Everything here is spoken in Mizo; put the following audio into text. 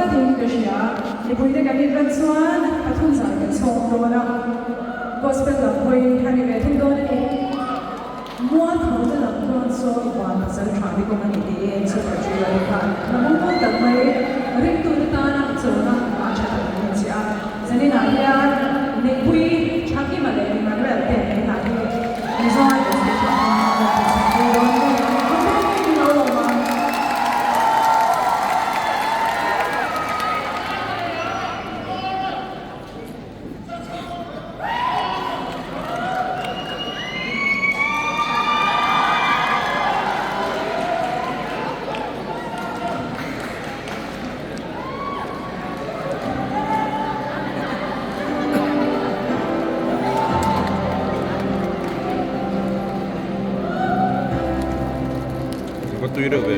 tlatin ka hria. Mipuite kan inran chuan pathum zan kan chhawm dawn a, Gospel lam hawi a ni ve thung dawn a ni. Mualtho te lam chuan sawn van pasal tha te kawng a ni tiin Super Trio te khan hla mawi tak mai ringtute tana chona a tha tak an inchhiah a. Zaninah hian Neihpuii Thakima leh Emmanuel te an inah hi Mizo Idol stage ah hian an rawn inchhawpui dawn a ni. Khawvel hi min lo lawm a. Va tui reuh ve.